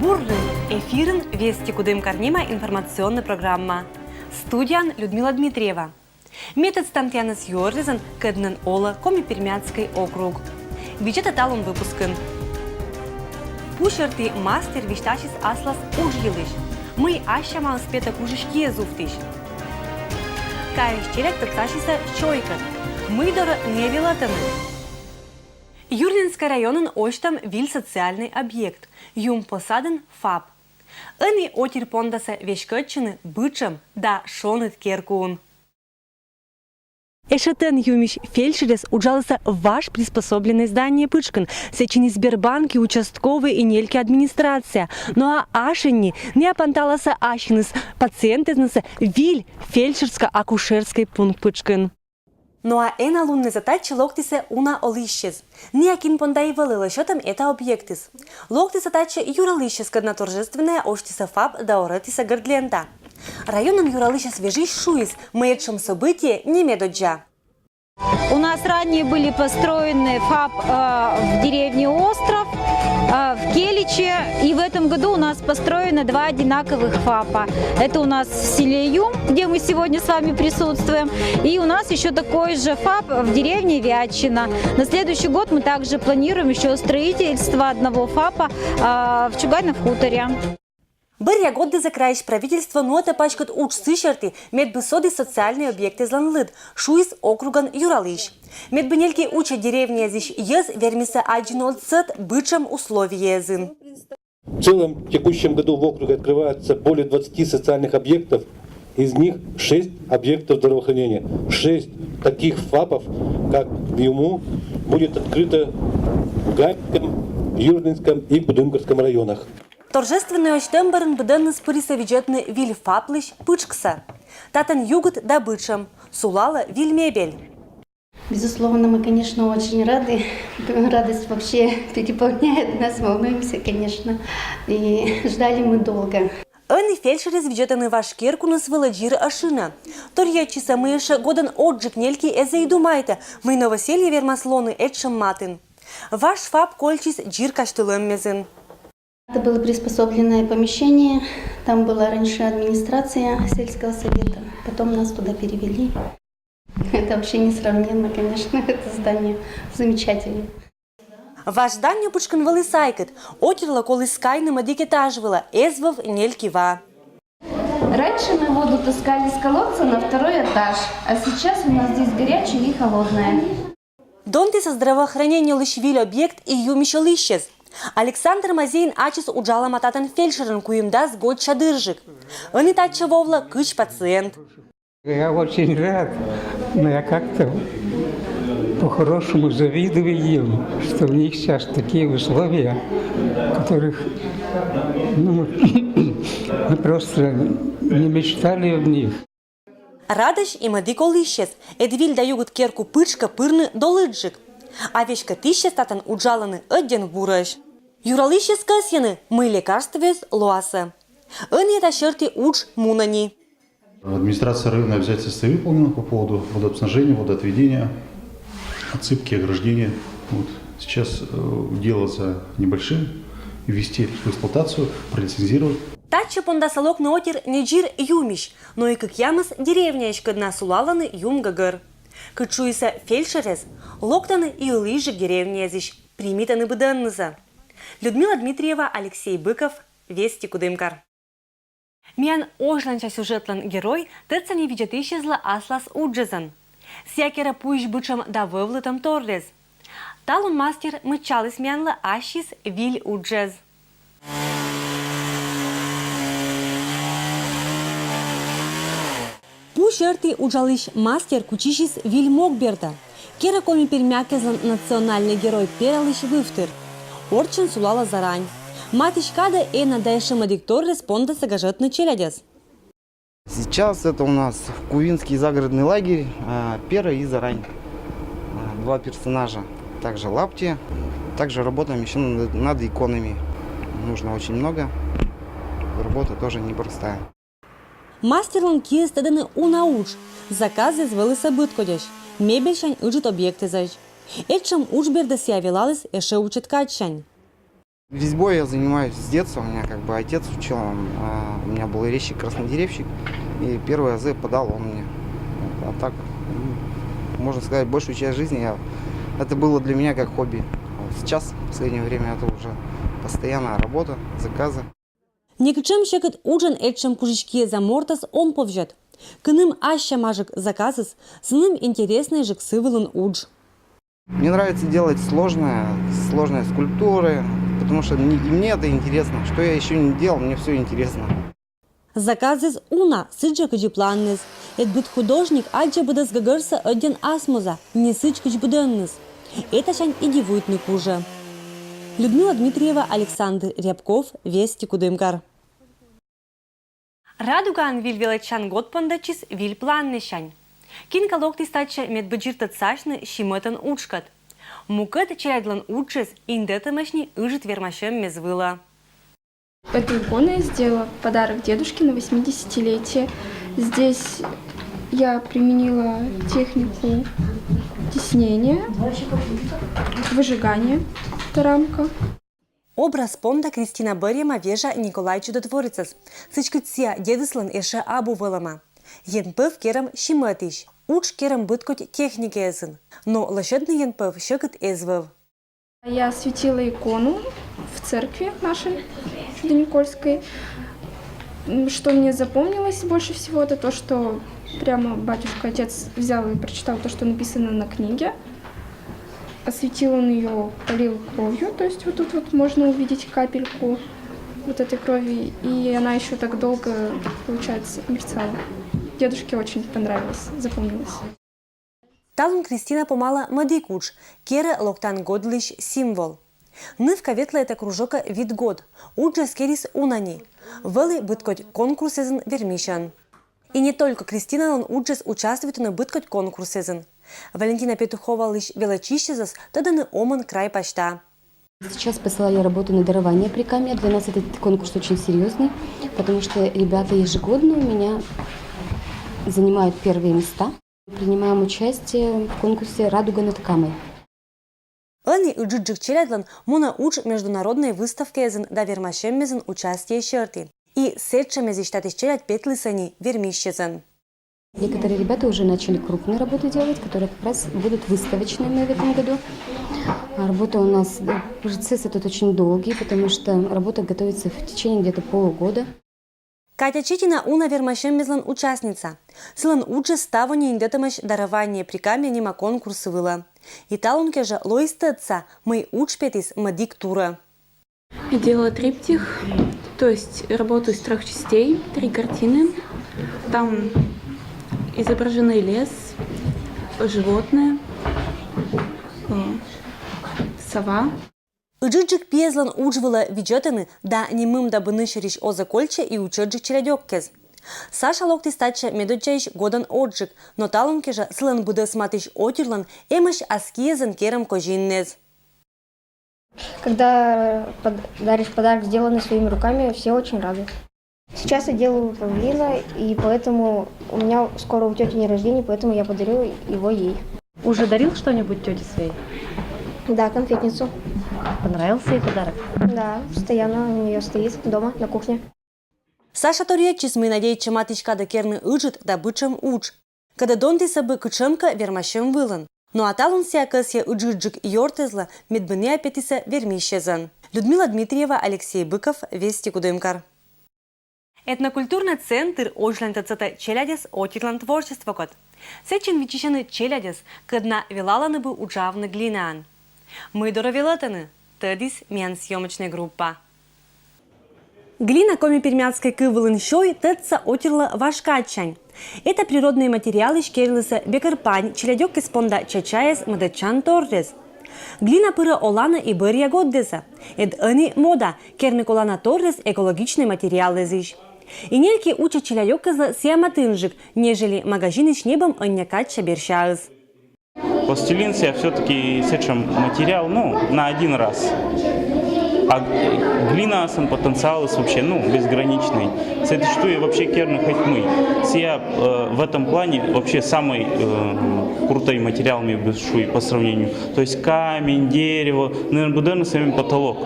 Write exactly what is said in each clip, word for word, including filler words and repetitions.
Бур нин! Эфирын «Вести Кудымкар» нима информационнӧй программа. Студияын Людмила Дмитриева. Ме тӧдстам тіянӧс юӧрзьӧн, кӧднӧн олӧ Коми-Пермяцкӧй округ. Видзӧдӧ талун выпускын. Пу сертиыс мастер висьтасис аслас удж йылысь, мый ассямаыс петӧ кужысь киӧ зувтысь. Каӧсь челядь тӧдсасисӧ чойкӧд, мый дорӧ не велӧдӧны. Юрненскӧй районын осьтӧм виль социальнӧй объект, Юм посадын ФАП. Ӧні отир пондасӧ веськӧдчыны бытшӧм да шоныд керкуын. Ещӧ тӧн Юмысь фельдшерӧс уджалісӧ важ приспособленнӧй здание пытшкын. Сэтчӧ нин Сбербанк и участковӧй и нельки администрация. Но а ашӧньнас нӧ панталасӧ ассьыныс пациентъяснысӧ виль фельдшерско-акушерскӧй пункт пытшкын. Но а энӧ луннас татчӧ локтісӧ уна олысьяс. Ная кин понда и вӧлі лӧсьӧдтӧм эта объектыс. Локтісӧ татчӧ юралысьяскӧд на торжественнӧя осьтісӧ ФАП да орӧдісӧ гӧрд лента. Районын юралысьяс вежысь шуис, мый этшӧм событие не медоддза. У нас ранее были построены ФАП э, в деревне Остров, э, в Келиче. И в этом году у нас построено два одинаковых ФАПа. Это у нас в селе Юм, где мы сегодня с вами присутствуем. И у нас еще такой же ФАП в деревне Вячина. На следующий год мы также планируем еще строительство одного ФАПа э, в Чугайном хуторе. Бӧръя гортас краиысь правительство нуӧдӧ паськыд удж сы серти, мед бы содіс социальнӧй объектъяслӧн лыд, шуис округӧн юралысь. Мед бы нельки уча деревняясысь йӧз вермисӧ аддзыны отсӧг бытшӧм условиеясӧн. В целом, в текущем году в округе открывается более двадцати социальных объектов, из них шесть объектов здравоохранения. Шесть таких ФАПов, как в Юму, будет открыто в Гаинском, Юрненском и Кудымкарском районах. Торжественнӧй осьтӧм бӧрын быдӧнныс пырисӧ видзӧдны виль ФАП-лысь пытшксӧ. Татӧн югыд да бытшӧм, сулалӧ виль мебель. Безусловно, мы, конечно, очень рады. Радость вообще переполняет нас, волнуемся, конечно. И ждали мы долго. Ӧні фельдшеръяс видзӧдӧны важ керкуныс вылӧ дзир ӧшинӧ. Торйӧдчисӧ, мый ещӧ годӧн одзджык нелькиыс эз и думайтӧ, мый новоселье вермас лоны этшӧм матын. Важ ФАП кольччис дзир казьтылӧмъясӧн. Это было приспособленное помещение. Там была раньше администрация сельского совета. Потом нас туда перевели. Это вообще несравненно, конечно, это здание замечательное. Важ здание пытшкын вӧлі сайкыд. Отирлы коліс кайны мӧдік этаж вылӧ, эз вӧв нелькиыс. Раньше мы воду таскали с колодца на второй этаж, а сейчас у нас здесь горячая и холодная. Донтісӧ здравоохранениелысь виль объект и Юмысь олысьяс. Александр Мазейын ачыс уджалӧма татӧн фельдшерӧн куимдас годся дырджык. Ӧні татчӧ вӧвлӧ кызь пациент. Я очень рад, но я как-то по-хорошему завидую им, что у них сейчас такие условия, которых, ну, мы просто не мечтали об них. Радӧсь и мӧдік олысьяс, ӧд виль да югыд керку пытшкӧ пырны долыдджык. А веськӧдысьяс татӧн уджалӧны ӧддьӧн бурӧсь. Юралысьяс кӧсйӧны, мый лекарствояс лоасӧ. Ӧні эта серти удж мунӧ ни. Администрация района обязательства выполнена по поводу водоснабжения, водоотведения, отсыпки, ограждения. Вот. Сейчас э, дело за небольшим. Ввести в эксплуатацию, пролицензировать. Татчӧ пондасӧ локны отир не дзир Юмысь, но и кыкъямыс деревняысь, кӧдна сулалӧны Юм гӧгӧр. Кыдз шуисӧ фельдшеръяс, локтӧны и ылыжджык деревняясысь, примитӧны быдӧннысӧ. Людмила Дмитриева, Алексей Быков, Вести Кудымкар. Миян озьланьса сюжетлӧн герой тӧдса ни видзӧдысьяслы аслас уджӧсӧн. Сійӧ керӧ пуысь бытшӧм да вӧвлытӧм торъяс. Талун мастер мыччаліс миянлы ассьыс виль уджӧс. Пу серти уджалысь мастер кутчысис виль мог бердӧ. Керӧ коми-пермякъяслӧн национальнӧй герой пералысь вывтыр. Орччӧн сулалӧ зарань. Матысь кадӧ энад да ещӧ мӧдік торъяс пондасӧ гажӧдны челядьӧс. Сейчас это у нас Кувинский загородный лагерь, а, Пера и Зарань. А, два персонажа. Также лапти. Также работаем еще над, над иконами. Нужно очень много. Работа тоже непростая. Мастерлӧн киыс тӧдӧны уна удж. Заказъяс вӧлісӧ быдкодьӧсь. Мебельсянь ыджыд объектъясӧдз. Этшӧм удж бердӧ сійӧ велаліс ещӧ учӧт кадсянь. Резьбой я занимаюсь с детства. У меня как бы отец учил, он, а, у меня был резчик-краснодеревщик, и первые азы подал он мне. Вот. А так, м, можно сказать, большую часть жизни я, это было для меня как хобби. А вот сейчас, в последнее время, это уже постоянная работа, заказы. Некытшем сьӧкыд уджӧн этшӧм кужиськиӧ за мортӧс он повзьӧд. Кыным ассьӧмаджык заказыс, сыным интереснӧйджык сы вылын удж. Мне нравится делать сложные, сложные скульптуры, потому что мне, и мне это интересно. Что я еще не делал, мне все интересно. Заказыс уна, сідзжӧ, кыдзи планныс. Эд быд художник аддзӧ быдӧс гӧгӧрсӧ ӧдйӧн асмоза, не сідз, кыдз быдӧнныс. Этасянь и дивуйтны кужӧ. Людмила Дмитриева, Александр Рябков, Вести, Кудымкар. Радугаын виль велӧдчан гот пондӧдчис виль планнысянь. Кинка локтіс татчӧ, мед быдӟыртӧдсасьны симӧтӧн уджкӧд. Мукӧд челядьлӧн уджыс индӧтӧмӧсь ни ыджыд вермасьӧм мез вылӧ. Эту икону я сделала в подарок дедушке на восьмидесятилетие. Здесь я применила технику теснения, выжигания. Эта рамка. Образ понда Кристина бӧрйӧма вежа Николай чудотворецӧс. Сідзкӧ, сійӧ дедыслӧн эшӧ абу вӧлӧма. Ен пӧв керӧм симӧтысь. Удж керӧм быд кодь техникаысь. Но лӧсьӧдны ен пӧв сьӧкыд эз вӧв. Я осветила икону в церкви нашей Чудоникольской. М, Что мне запомнилось больше всего, это то, что прямо батюшка, отец взял и прочитал то, что написано на книге. Осветил он ее, полил кровью, то есть вот тут вот можно увидеть капельку вот этой крови, и она еще так долго, получается, мерцала. Дедушке очень понравилось, запомнилось. Талун Кристина помалӧ мӧдік удж, керӧ локтан годлысь символ. Нывка ветлӧ этӧ кружокӧ вит год, уджӧс керис уна ни. Вӧлі быд кодь конкурсъясын вермисьӧн. И не только Кристиналӧн уджыс участвуйтӧны быд кодь конкурсъясын. Валентина Петуховалысь велӧдчысьӧзӧс тӧдӧны Омӧн край пасьта. Сейчас посылали работу на дарование Прикамья. Для нас этот конкурс очень серьезный, потому что ребята ежегодно у меня занимают первые места. Принимаем участие в конкурсе «Радуга над Камой». Ӧні ыджыдджык челядьлӧн мунӧ удж международнӧй выставкаясын да вермасьӧммесӧн участие серти. И сэтшӧмъясысь татысь челядь петлісӧ ни вермисьӧсӧн. Некоторые ребята уже начали крупные работы делать, которые как раз будут выставочными в этом году. А Работа у нас, э, процесс этот очень долгий, потому что работа готовится в течение где-то полугода. Катя Четина уна вермасьӧммеслӧн участница. Сылӧн уджыс ставӧн индӧтӧмӧсь «Дарование Прикамья» нима конкурс вылӧ. И талун кежӧ лоис тӧдса, мый удж петіс мӧдік турӧ. Я делала триптих, то есть работу из трех частей, три картины. Там изображены лес, животные, э, сова. Ыджыдджык пиезлӧн удж вылӧ видзӧдӧны да ним мында быдӧнсьӧрысь оз-ӧ кольччӧ и утчӧсджык челядьӧккез. Саша локтіс татчӧ медоддзаысь годӧн орччӧн, но талун кежӧ сылӧн быдӧс матысь отирлӧн эмӧсь ас киӧн керӧм козиннӧй. Когда под- даришь подарок, сделанный своими руками, все очень рады. Сейчас я делаю павлина, и поэтому у меня скоро у тети день рождения, поэтому я подарю его ей. Уже дарил что-нибудь тете своей? Да, конфетницу. Понравился ей подарок? Да, постоянно у нее стоит дома на кухне. Саша торйӧдчис, мый надейтчӧ матысь кадӧ керны ыджыд да бытшӧм удж, кӧдӧ донтісӧ бы кытшӧмкӧ вермасьӧм вылын. Но а талун сійӧ кӧсйӧ ыджыдджык ёртӧзлы, мед бы ная петісӧ вермисьӧсӧн. Людмила Дмитриева, Алексей Быков, Вести, Кудымкар. Этнокультурнӧй центр озьлань тӧдсӧ челядьӧс отирлӧн творчествокӧд. Сэтчӧ виччысьӧны челядьӧс, кӧд на велалӧны бы уджавны глинаӧн. Мый дорӧ велӧдӧны, тӧдіс миян съёмочнӧй группа. Глина коми-пермяцкӧй кыв вылын сёй тӧдса отирлӧ важ кадсянь. Эта природнӧй материалысь керлісӧ бекӧр пань, челядьӧккез понда чачаяс, мӧдӧдчан торъяс. Глина пырӧ оланӧ и бӧръя годъясӧ. Эд ӧні мода керны колана торъяс экологичнӧй материалъясысь. И нелькӧ, утчӧ челядьӧккезлы сійӧ матынджык, нежели магазинысь ньӧбӧм ӧнія кадся берсяыс. Пластилин сійӧ все-таки сэтшӧм материал, ну, на один раз. А глинаыслӧн потенциалыс вообще, ну, безграничный. Сэтысь туйӧ вообще керны хоть мый. Сійӧ, э, в этом плане вообще самый, э, крутой материал, мый бы шуи, по сравнению. То есть камень, дерево, наверное, быдӧныс эм потолок.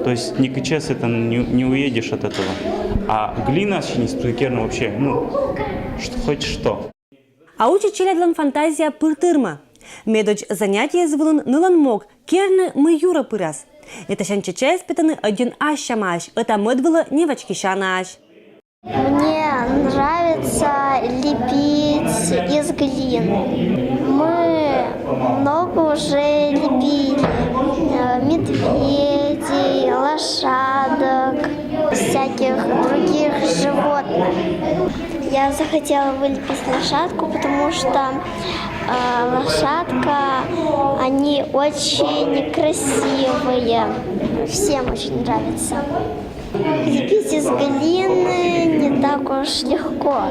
То есть никычас это не, не уедешь от этого. А глина чинист керны вообще, ну, что, хоть что. А учыт челядьлӧн фантазия пыр тырмӧ. Медодз занятиеяс вылын нылӧн мог керны, мый юрӧ пырас. Этасянь чечаяс петӧны ӧдйӧн ас сямаӧсь, ӧта-мӧд вылӧ не вачкисянаӧсь. Мне нравится лепить из глины. Мы много уже лепили э, медведей, лошадок, всяких других животных. Я захотела вылепить лошадку, потому что э, лошадка, они очень красивые. Всем очень нравится. Лепить из глины не так уж легко.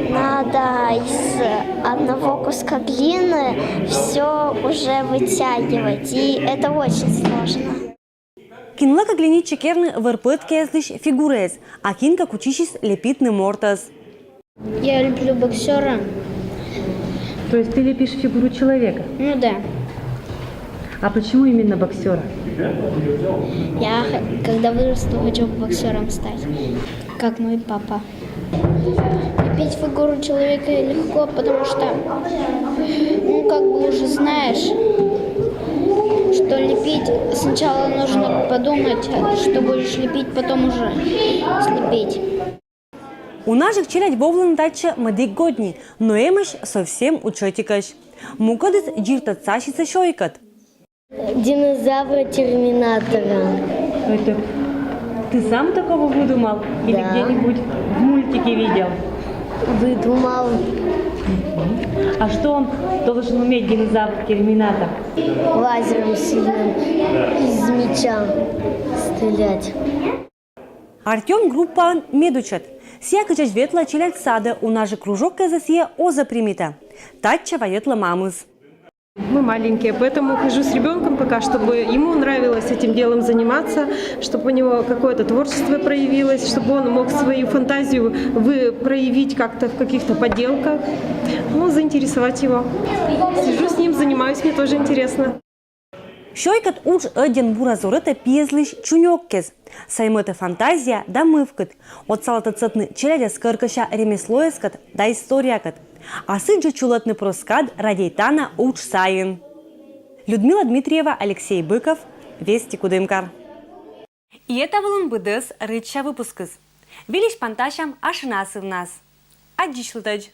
Надо из одного куска глины все уже вытягивать, и это очень сложно. Кинлы кӧ глинитчӧ керны вӧр-пӧткаыслысь фигураӧс, а кин кӧ кутчысис лепитны мортӧс. Я люблю боксера. То есть ты лепишь фигуру человека? Ну да. А почему именно боксера? Я, х- когда вырасту, хочу боксером стать, как мой папа. Лепить фигуру человека легко, потому что, ну, как бы уже знаешь, что лепить, сначала нужно подумать, что будешь лепить, потом уже слепить. Унажык челядь вӧвлӧны татчӧ мӧдик годні, но эмӧсь совсем ичӧтикӧсь. Мукӧдыс дзирдӧ сасисӧ сёйкӧд. Динозавра, терминатора. Это ты сам такого выдумал? Или Да. где-нибудь в мультике видел? Выдумал. А что он должен уметь, динозавр-терминатор? Лазером сильным из меча стрелять. Артём группаын медучӧт. Сійӧ кытчӧдз ветлӧ челядь садӧ, унажык кружок кежлӧ сійӧ оз примитӧ. Татчӧ вайӧтлӧ мамыс. Мы маленькие, поэтому хожу с ребенком пока, чтобы ему нравилось этим делом заниматься, чтобы у него какое-то творчество проявилось, чтобы он мог свою фантазию вы, проявить как-то в каких-то поделках, ну, заинтересовать его. Сижу с ним, занимаюсь, мне тоже интересно. Сёйкӧд удж ӧдйӧн бура зорӧтӧ пиыслысь чунёккез. Саймӧтӧ фантазия да мывкыд. Отсалӧ тӧдсӧдны челядьӧс кӧркӧся ремеслояскӧд да историякӧд. А сідзжӧ чулӧдны проскад радейтана удж сайын. Людмила Дмитриева, Алексей Быков, Вести Кудымкар. И ӧта вылын быдӧс рытся выпускыс. Выльысь пантасям ашанасывнас. Аддзысьлытӧдз.